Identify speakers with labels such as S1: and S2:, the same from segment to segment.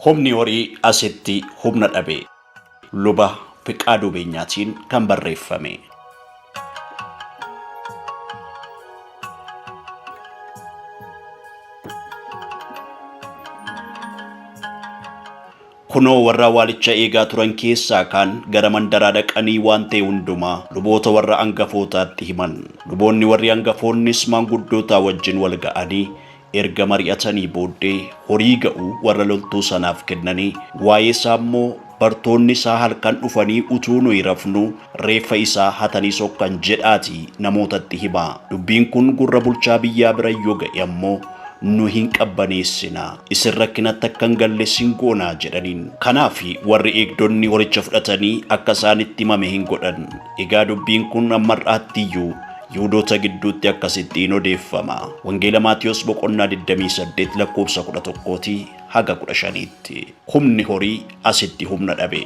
S1: Humni horii asitti humna dhabe. Luba Fiqaaduu Beenyaatiin kan barreeffame. Kunoo warra awwaalicha eegaa turan keessaa kaan gara mandaraa dhaqanii waan ta'e hundumaa luboota warra angafootaatti himan. Luboonni warri angafoonnis maanguddootaa wajjin wal ga'anii erga mari'atanii booddee horii ga'u warra loltuu sanaaf kennanii waa'ee isaa immoo bartoonni isaa halkan dhufanii utuu nuyi rafnuu reeffa isaa hatanii sokkan jedhaatii namootatti himaa. Dubbiin kun gurra bulchaa biyyaa bira yoo ga'e ammoo nu hin qabbaneessina, isin rakkinatti akka hin galle sin goona jedhaniin. Kanaaf warri eegdonni horicha fudhatanii akka isaanitti himame hin godhan. Egaa dubbiin kun amma har'aatti iyyuu Yihudoota gidduutti akkasitti in odeeffama. Wangeela Maatiyos boqonnaa 28 lakkoofsa 11 haga 15tti. Humni horii asitti humna dhabe.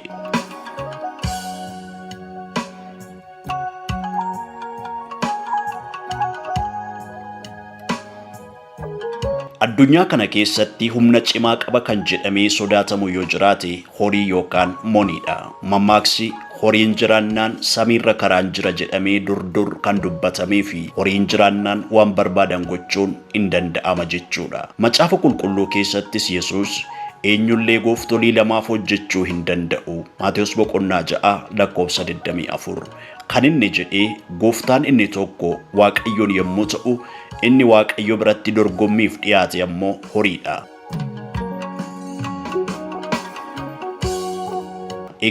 S1: Addunyaa kana keessatti humna cimaa qaba kan jedhamee sodaatamu yoo jiraate horii yookaan moniidha. Mammaaksi horiin jiraannaan samiirra karaan jira jedhamee dur dur kan dubbatamee fi horiin jiraannaan waan barbaadan gochuun hin danda'ama jechuudha. Macaafa Qulqulluu keessattis Yesuus eenyullee gooftolii lamaaf hojjechuu hin danda'u. Maatewos boqonnaa 6 lakkoofsa 24. Kan inni jedhe gooftaan inni tokko Waaqayyoon yommuu ta'u, inni Waaqayyo biratti dorgommiif dhiyaate ammoo horiidha.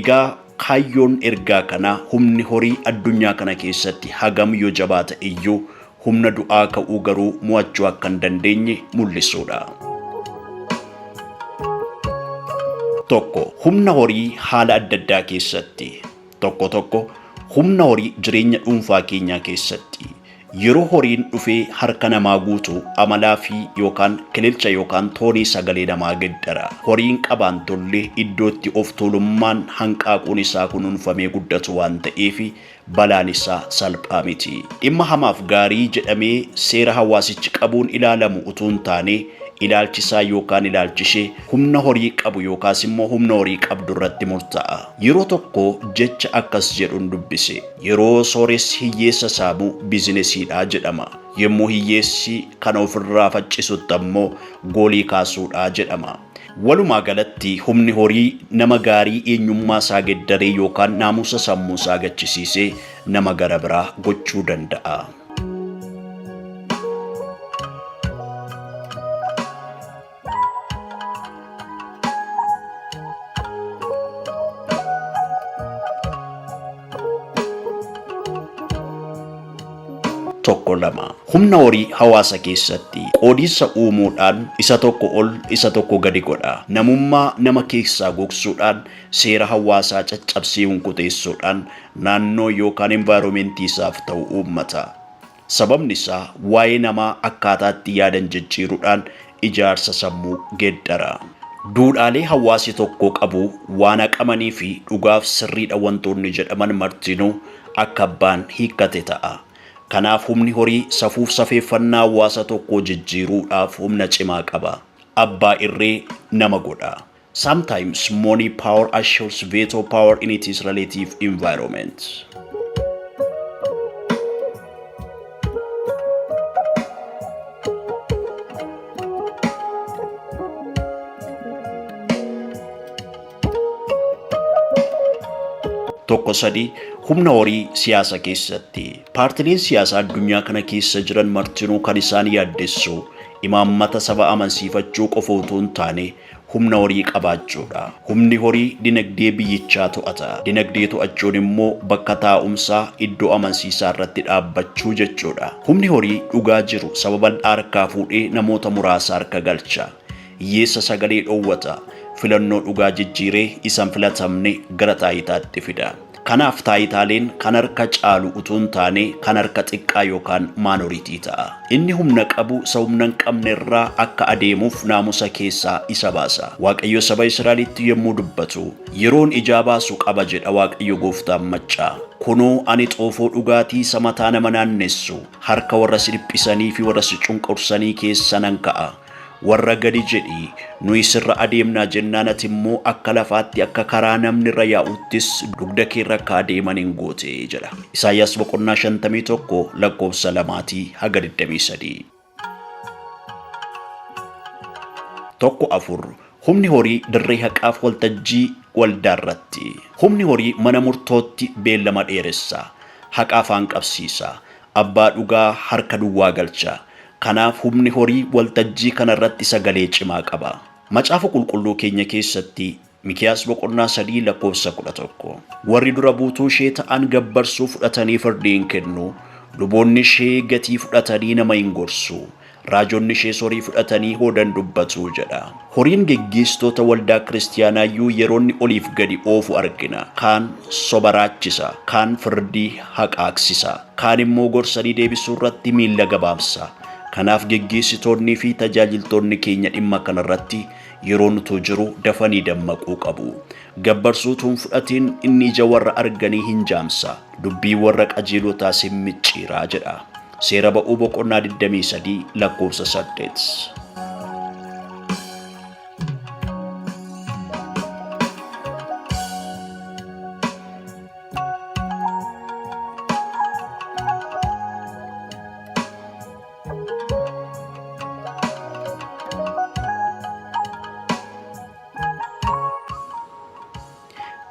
S1: Egaa kaayyoon ergaa kanaa humni horii addunyaa kana keessatti hagam yoo jabaa ta'e iyyuu humna du'aa ka'uu garuu mo'achuu akka hin dandeenye mul'isuudha. Tokko humna horii haala adda addaa keessatti. Tokko tokko humna horii jireenya dhuunfaa keenyaa keessatti. Yeroo horiin dhufee harka namaa guutu amalaa fi yookaan kililcha yookaan toonii sagalee namaa geddara. Horiin qabaan tolle iddootti of tuulummaan hanqaaquun isaa kunuunfamee guddatu waan ta'eef balaan isaa salphaa miti. Dhimma hamaaf gaarii jedhamee seera hawaasichi qabuun ilaalamu utuu hin taane ilaalchi isaa yookaan ilaalchi ishee humna horii qabu yookaas immoo humna horii qabdu irratti murta'a. Yeroo tokko jecha akkas jedhun dubbise. Yeroo sooressi hiyyeessa saamu biizinesiidha jedhama. Yommuu hiyyeessi kana ofirraa faccisutti ammoo goolii kaasuudha jedhama. Walumaa galatti humni horii nama gaarii eenyummaa isaa geddaree yookaan naamusa sammuu isaa gachisiisee nama gara biraa gochuu danda'a. Tokko lama. Humna horii hawaasa keessatti qoodiinsa uumuudhaan isa tokko ol isa tokko gadi godha. Namummaa nama keessaa gogsuudhaan seera hawaasaa caccabsee hunkuteessuudhaan naannoo yookaan environmentii isaaf ta'u uummata. Sababni isaa waa'ee namaa akkaataa itti yaadan jijjiiruudhaan ijaarsa sammuu geeddara. Duudhaalee hawaasi tokko qabu waan haqamanii fi dhugaaf sirriidha wantoonni jedhaman martinuu akka abbaan hiikkate ta'a. Kanaaf humni horii safuuf safeeffannaa hawaasa tokkoo jijjiiruudhaaf humna cimaa qaba. Abbaa irree nama godha. Sometimes money power assures veto power in its relative environment. Tokko sadii humna horii siyaasa keessatti. Paartileen siyaasaa addunyaa kana keessa jiran martinuu kan isaan yaaddessu imaammata saba amansiifachuu qofa utuu hin taane humna horii qabaachuudha. Humni horii dinagdee biyyichaa to'ata. Dinagdee to'achuun immoo bakka taa'umsaa iddoo amansiisaa irratti dhaabbachuu jechuudha. Humni horii dhugaa jiru saba bal'aa harkaa fuudhee namoota muraasa harka galcha. Hiyyeessa sagalee dhoowwata. Filannoo dhugaa jijjiiree isa hin filatamne gara taayitaatti fida. Kanaaf taayitaaleen kan harka caalu utuu hin taane kan harka xiqqaa yookaan maanoritii ta'a. Inni humna qabu isa humna hin qabne irraa akka adeemuuf naamusa keessaa isa baasa. Waaqayyo saba Israa'elitti yommuu dubbatu, Yeroon ijaa baasu qaba jedha Waaqayyo gooftaan maccaa. Kunoo ani xoofoo dhugaatii isa mataa nama naannessu harka warra si dhiphisanii fi warra si cunqursanii keessa nan ka'a. Warra gadi jedhi, nuyi sirra adeemnaa jennaan ati immoo akka lafaatti akka karaa namni irra yaa'uttis dugda kee irra akka adeeman hin goote jedha. Isaayyaas boqonnaa 51 lakkoofsa 2 haga 23. 1 4. Humni horii dirree haqaaf waltajjii waldaa irratti. Humni horii mana murtootti beellama dheeressa. Haqa afaan qabsiisa. Abbaa dhugaa harka duwwaa galcha. Kanaaf humni horii waltajjii kana irratti sagalee cimaa qaba. Macaafa Qulqulluu keenya keessatti Mikiyaas boqonnaa 3 lakkoofsa 11. Warri dura buutuu ishee ta'an gabbarsuu fudhatanii firdii in kennu, luboonni ishee gatii fudhatanii nama in gorsu, raajonni ishees horii fudhatanii hoodan dubbatu jedha. Horiin geggeessitoota waldaa kiristiyaanaa iyyuu yeroo inni oliif gadi oofu argina. Kaan soba raachisa, kaan firdii haqaaqsisa, kaan immoo gorsanii deebisuu irratti miilla gabaabsa. Kanaaf geggeessitoonnii fi tajaajiltoonni keenya dhimma kana irratti yeroon utuu jiru dafanii dammaquu qabu. Gabbarsuu utuu hin fudhatin inni ija warra arganii hin jaamsa, dubbii warra qajeelotaas hin micciira jedha. Seera Ba'uu boqonnaa 23 lakkoofsa 8.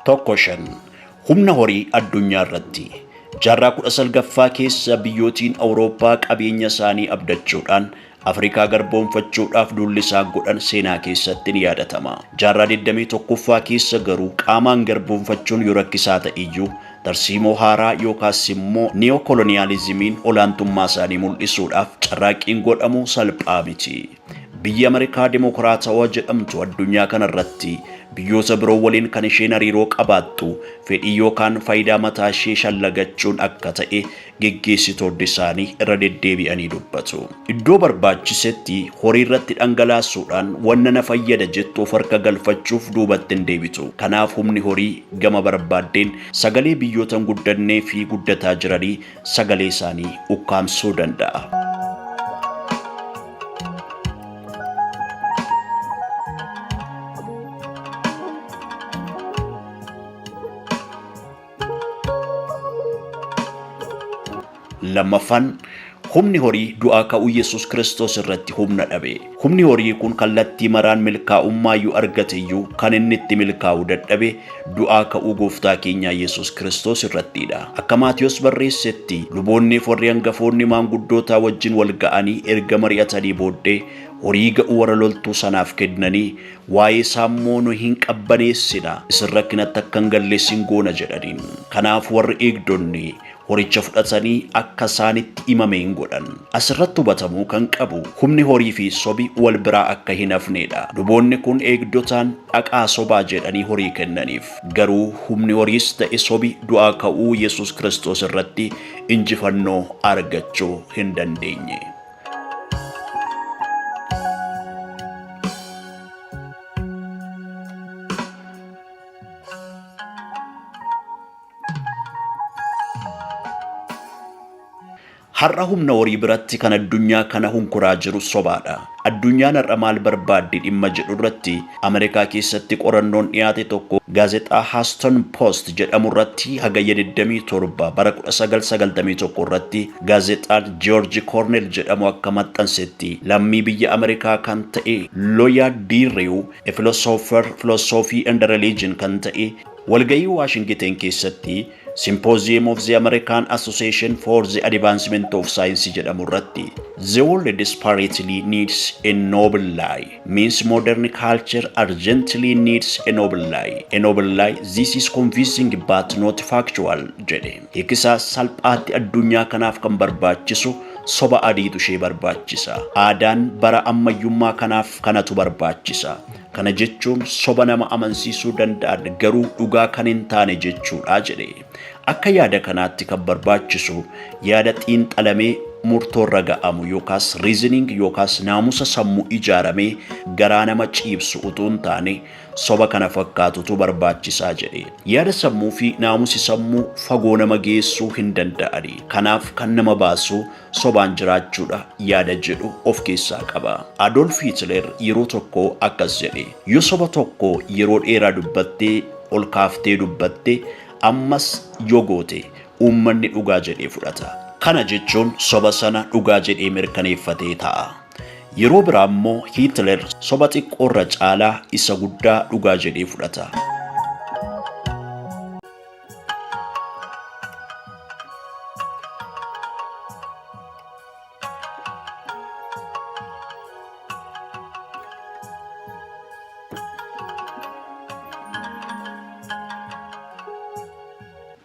S1: 1 5. Humna horii addunyaa irratti. Jaarraa 19ffaa keessa biyyootiin Awurooppaa qabeenya isaanii abdachuudhaan Afrikaa garboomfachuudhaaf duulli isaan godhan seenaa keessatti ni yaadatama. Jaarraa 21ffaa keessa garuu qaamaan garboomfachuun yoo rakkisaa ta'e iyyuu tarsiimoo haaraa yookaas immoo ni'ookoloniyaalizimiin olaantummaa isaanii mul'isuudhaaf carraaqqiin godhamu salphaa miti. Biyyi Ameerikaa Dimokiraatawaa jedhamtu addunyaa kana irratti biyyoota biroo waliin kan isheen hariiroo qabaattu fedhii yookaan faayidaa mataa ishee shallagachuun akka ta'e geggeessitoonni isaanii irra deddeebi'anii dubbatu. Iddoo barbaachisetti horii irratti dhangalaasuudhaan wanna na fayyada jettu of harka galfachuuf duubatti hin deebitu. Kanaaf humni horii gama barbaaddeen sagalee biyyoota hin guddannee fi guddataa jiranii sagalee isaanii ukkaamsuu danda'a. Lammaffaan, humni horii du'aa ka'uu Yesuus Kiristoos irratti humna dhabe. Humni horii kun kallattii maraan milkaa'ummaa yoo argate iyyuu kan inni itti milkaa'uu dadhabe du'aa ka'uu gooftaa keenyaa Yesuus Kiristoos irrattiidha. Akka Maatiyos barreessetti luboonnii fi warri hangafoonni maanguddootaa wajjin wal ga'anii erga mari'atanii booddee horii ga'u warra loltuu sanaaf kennanii Waa'ee isaa immoo nu hin qabbaneessina, isin rakkinatti akka hin galles hin goona jedhaniin. Kanaaf warri eegdonni horicha fudhatanii akka isaanitti himame hin godhan. As irratti hubatamuu kan qabu humni horii fi sobi wal biraa akka hin hafneedha. Luboonni kun eegdotaan dhaqaa sobaa jedhanii horii kennaniif. Garuu humni horiis ta'e sobi du'aa ka'uu Yesuus Kiristoos irratti injifannoo argachuu hin dandeenye. Har'a humna horii biratti kan addunyaa kana hunkuraa jiru sobaadha. Addunyaan har'a maal barbaaddi dhimma jedhu irratti Ameerikaa keessatti qorannoon dhiyaate tokko gaazexaa Houston Post jedhamu irratti Hagayya 27 bara 1991 irratti gaazexaan George Cornell jedhamu akka maxxansetti lammii biyya Ameerikaa kan ta'e Loya Diirriw, a philosopher, philosophy and religion kan ta'e walgahii Waashingiten keessatti Symposium of the American Association for the Advancement of Science jedhamu irratti The world desperately needs a noble lie means modern culture urgently needs a noble lie. A noble lie, this is convincing but not factual jedhe. Hiikisaa salphaatti addunyaa kanaaf kan barbaachisu soba adiitu ishee barbaachisa. Aadaan bara ammayyummaa kanaaf kanatu barbaachisa. Kana jechuun soba nama amansiisuu danda'an garuu dhugaa kan hin taane jechuudha jedhe. Akka yaada kanaatti kan barbaachisu yaada xiinxalamee murtoorra ga'amu yookaas reasoning yookaas naamusa sammuu ijaaramee garaa nama ciibsu utuu hin taane soba kana fakkaatutu barbaachisaa jedhe. Yaada sammuu fi naamusi sammuu fagoo nama geessuu hin danda'ani. Kanaaf kan nama baasu sobaan jiraachuudha yaada jedhu of keessaa qaba. Adolf Hitler yeroo tokko akkas jedhe. Yoo soba tokko yeroo dheeraa dubbattee ol kaaftee dubbatte ammas yoo goote uummanni dhugaa jedhee fudhata. Kana jechuun soba sana dhugaa jedhee mirkaneeffatee ta'a. Yeroo biraa immoo Hitler soba xiqqoorra caalaa isa guddaa dhugaa jedhee fudhata.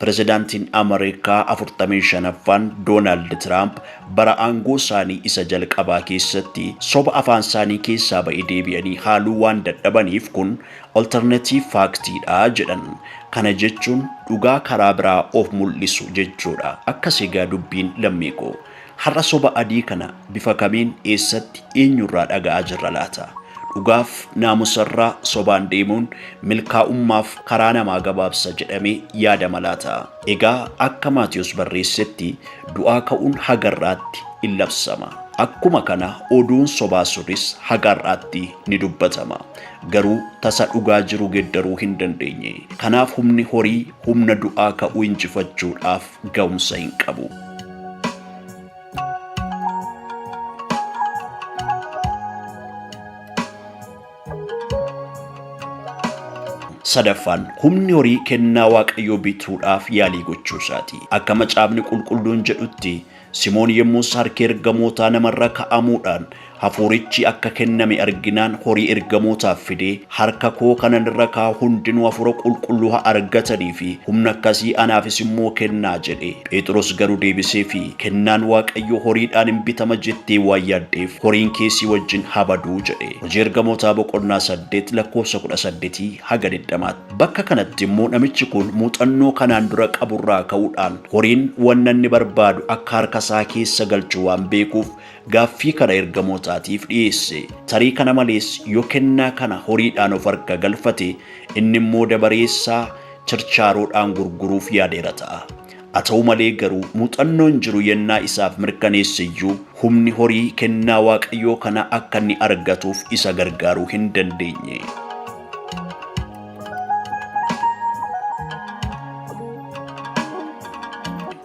S1: Pirezidaantiin Ameerikaa 45ffaan Doonaald Tiraamp bara aangoo isaanii isa jalqabaa keessatti soba afaan isaanii keessaa ba'e deebi'anii haaluu waan dadhabaniif kun alternative factidha jedhan. Kana jechuun dhugaa karaa biraa of mul'isu jechuudha. Akkas egaa dubbiin lammii koo. Har'a soba adii kana bifa kamiin eessatti eenyurraa dhaga'aa jirra laata? Dhugaaf naamusarraa sobaan deemuun milkaa'ummaaf karaa namaa gabaabsa jedhamee yaadama laata? Egaa akka Maatiyus barreessetti du'aa ka'uun hagarraatti in labsama. Akkuma kana oduun sobaa sunis haga har'aatti ni dubbatama. Garuu tasa dhugaa jiru geddaruu hin dandeenye. Kanaaf humni horii humna du'aa ka'uu injifachuudhaaf ga'umsa hin qabu. Sadaffaan humni horii kennaa Waaqayyoo bituudhaaf yaalii gochuu isaati. Akka macaafni qulqulluun jedhutti Simoon yommus harki ergamootaa namarra ka'amuudhaan hafuurichi akka kenname arginaan horii ergamootaaf fidee harka koo kanan irra kaa'u hundinuu hafuura qulqulluu haa argatanii fi humna akkasii anaafis immoo kennaa jedhe. Phexros garuu deebiseefi kennaan Waaqayyoo horiidhaan hin bitama jettee waan yaaddeef horiin kee si wajjin haa baduu jedhe. Hojii Ergamootaa boqonnaa 8 lakkoofsa 18 haga 20tti. Bakka kanatti immoo namichi kun muuxannoo kanaan dura qaburraa ka'uudhaan horiin wanna inni barbaadu akka harka isaa keessa galchu waan beekuuf gaaffii kana ergamootaatiif dhiyeesse. Tarii kana malees yoo kennaa kana horiidhaan of harka galfate inni immoo dabareessaa chirchaaroodhaan gurguruuf yaadeera ta'a. Haa ta'u malee garuu muuxannoon jiru yennaa isaaf mirkaneesse iyyuu humni horii kennaa Waaqayyoo kana akka inni argatuuf isa gargaaruu hin dandeenye.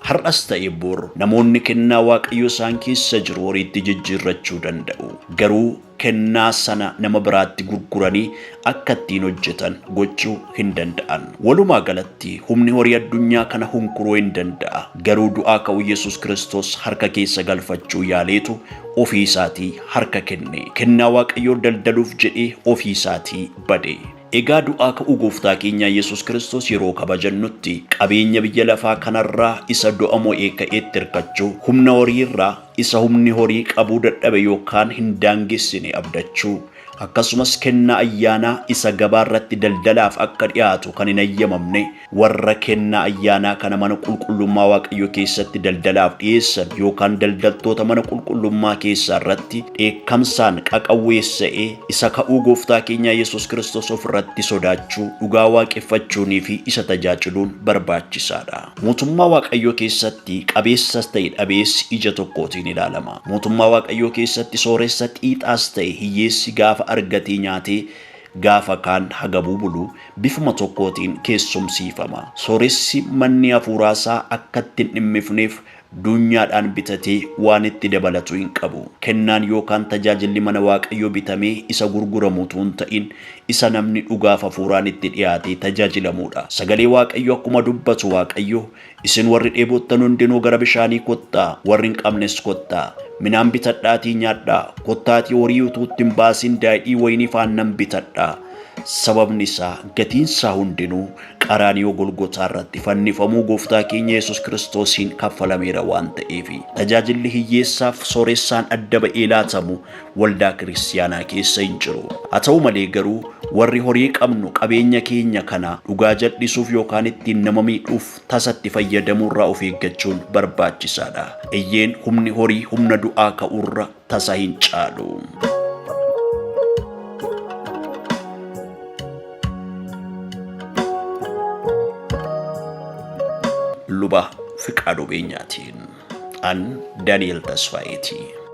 S1: Har'as ta'e bor namoonni kennaa Waaqayyoo isaan keessa jiru horiitti jijjiirrachuu danda'u. Garuu kennaa sana nama biraatti gurguranii akka ittiin hojjetan gochuu hin danda'an. Walumaa galatti humni horii addunyaa kana hunkuruu hin danda'a. Garuu du'aa ka'uu Yesuus Kiristoos harka keessa galfachuu yaaleetu ofii isaatii harka kenne. Kennaa Waaqayyoo daldaluuf jedhee ofii isaatii bade. Egaa du'aa ka'uu gooftaa keenyaa Yesuus Kiristoos yeroo kabajannutti qabeenya biyya lafaa kanarraa isa du'a mo'ee ka'eetti hirkachuu, humna horiirraa isa humni horii qabuu dadhabe yookaan hin daangessine abdachuu, akkasumas kennaa ayyaanaa isa gabaa irratti daldalaaf akka dhiyaatu kan hin ayyamamne warra kennaa ayyaanaa kana mana qulqullummaa Waaqayyoo keessatti daldalaaf dhiyeessan yookaan daldaltoota mana qulqullummaa keessaa irratti dheekkamsaan qaqawweessa'ee isa ka'uu gooftaa keenyaa Yesuus Kiristoos ofirratti sodaachuu, dhugaa waaqeffachuunii fi isa tajaajiluun barbaachisaadha. Mootummaa Waaqayyoo keessatti qabeessas ta'e dhabeessi ija tokkootiin ilaalama. Mootummaa Waaqayyoo keessatti sooressa xiixaas ta'e hiyyeessi gaafa argatee nyaatee gaafa kaan hagabuu bulu bifuma tokkootiin keessumsiifama. Sooressi manni hafuuraasaa akka itti hin dhimmifneef duunyaadhaan bitatee waan itti dabalatu hin qabu. Kennaan yookaan tajaajilli mana Waaqayyoo bitamee isa gurguramu utuu hin ta'in isa namni dhugaaf hafuuraan itti dhiyaatee tajaajilamuudha. Sagalee Waaqayyoo akkuma dubbatu Waaqayyo, Isin warri dheebottan hundinuu gara bishaanii kottaa, warri hin qabnes kottaa. Midhaan bitadhaatii nyaadhaa, kottaatii horii utuu itti hin baasin daadhii wayiniif aannan bitadhaa. Sababni isaa gatiin isaa hundinuu Qaraaniyoo Golgotaa irratti fannifamuu Gooftaa keenya Yesus Kiristoosiin kaffalameera waan ta'eef. Tajaajilli hiyyeessaaf sooressaan adda ba'ee laatamu waldaa kiristiyaanaa keessa hin jiru. Haa ta'u malee garuu warri horii qabnu qabeenya keenya kana dhugaa jal'isuuf yookaan ittiin nama miidhuuf tasatti fayyadamuurraa of eeggachuun barbaachisaadha. Eyyeen humni horii humna du'aa ka'uurra tasa hin caalu. Luba Fiqaaduu Beenyaatiin. An Daani'el Tasfaayeeti.